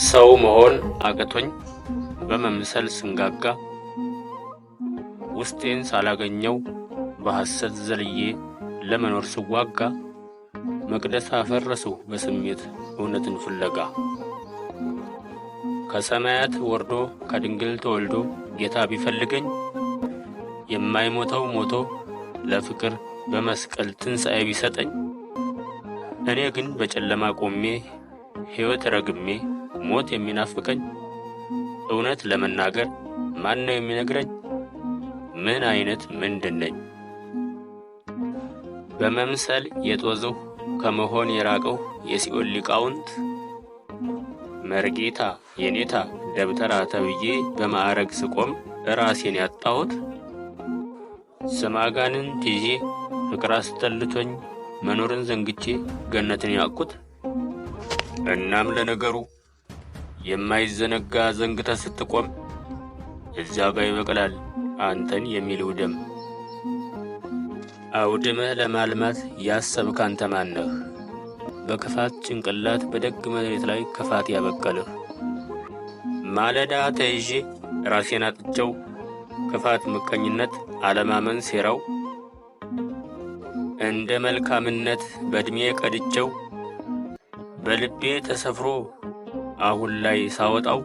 ሰው መሆን አቅቶኝ በመምሰል ስንጋጋ፣ ውስጤን ሳላገኘው በሐሰት ዘልዬ ለመኖር ስዋጋ፣ መቅደስ አፈረስሁ በስሜት እውነትን ፍለጋ። ከሰማያት ወርዶ ከድንግል ተወልዶ ጌታ ቢፈልገኝ፣ የማይሞተው ሞቶ ለፍቅር በመስቀል ትንሣኤ ቢሰጠኝ፣ እኔ ግን በጨለማ ቆሜ ሕይወት ረግሜ ሞት የሚናፍቀኝ፣ እውነት ለመናገር ማን ነው የሚነግረኝ? ምን አይነት ምንድን ነኝ? በመምሰል የጦዝሁ ከመሆን የራቅሁ የሲኦል ሊቃውንት መርጌታ፣ የኔታ፣ ደብተራ ተብዬ በማዕረግ ስቆም ራሴን ያጣሁት፣ ስመ አጋንንት ይዤ ፍቅር አስጠልቶኝ መኖርን ዘንግቼ ገነትን ያቅኩት። እናም ለነገሩ የማይዘነጋ ዘንግተህ ስትቆም እዚያ ጋ ይበቅላል አንተን የሚልህ ደም። አውድመህ ለማልማት ያሰብክ አንተ ማነህ? በክፋት ጭንቅላት በደግ መሬት ላይ ክፋት ያበቀልህ። ማለዳ ተይዤ ራሴን አጥቼው ክፋት፣ ምቀኝነት፣ አለማመን ሴራው እንደ መልካምነት በዕድሜ ቀድቼው በልቤ ተሰፍሮ አሁን ላይ ሳወጣው፣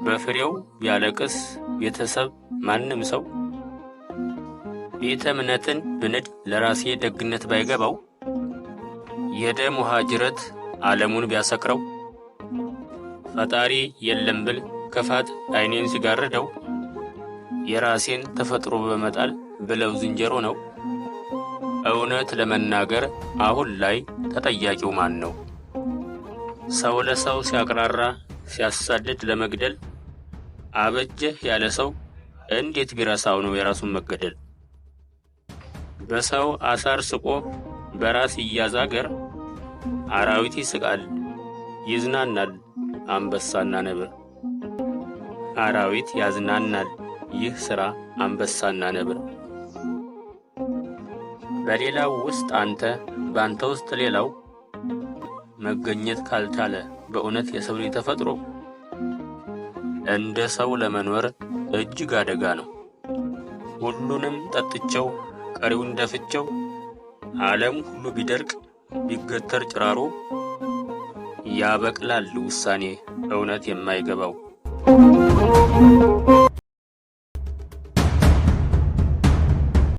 በፍሬው ቢያለቅስ ቤተሰብ ማንም ሰው፣ ቤተ እምነትን ብንድ ለራሴ ደግነት ባይገባው፣ የደም ውሃ ጅረት ዓለሙን ቢያሰክረው፣ ፈጣሪ የለም ብል ክፋት ዓይኔን ሲጋርደው፣ የራሴን ተፈጥሮ በመጣል ብለው ዝንጀሮ ነው። እውነት ለመናገር አሁን ላይ ተጠያቂው ማን ነው? ሰው ለሰው ሲያቅራራ ሲያሳድድ ለመግደል፣ አበጀህ ያለ ሰው እንዴት ቢረሳው ነው የራሱን መገደል? በሰው አሳር ስቆ በራስ እያዛገር አራዊት ይስቃል ይዝናናል አንበሳና ነብር። አራዊት ያዝናናል ይህ ሥራ አንበሳና ነብር። በሌላው ውስጥ አንተ ባንተ ውስጥ ሌላው መገኘት ካልቻለ በእውነት የሰው ልጅ ተፈጥሮ እንደ ሰው ለመኖር እጅግ አደጋ ነው። ሁሉንም ጠጥቼው ቀሪውን ደፍቼው ዓለም ሁሉ ቢደርቅ ቢገተር ጭራሮ፣ ያበቅላል ውሳኔ እውነት የማይገባው።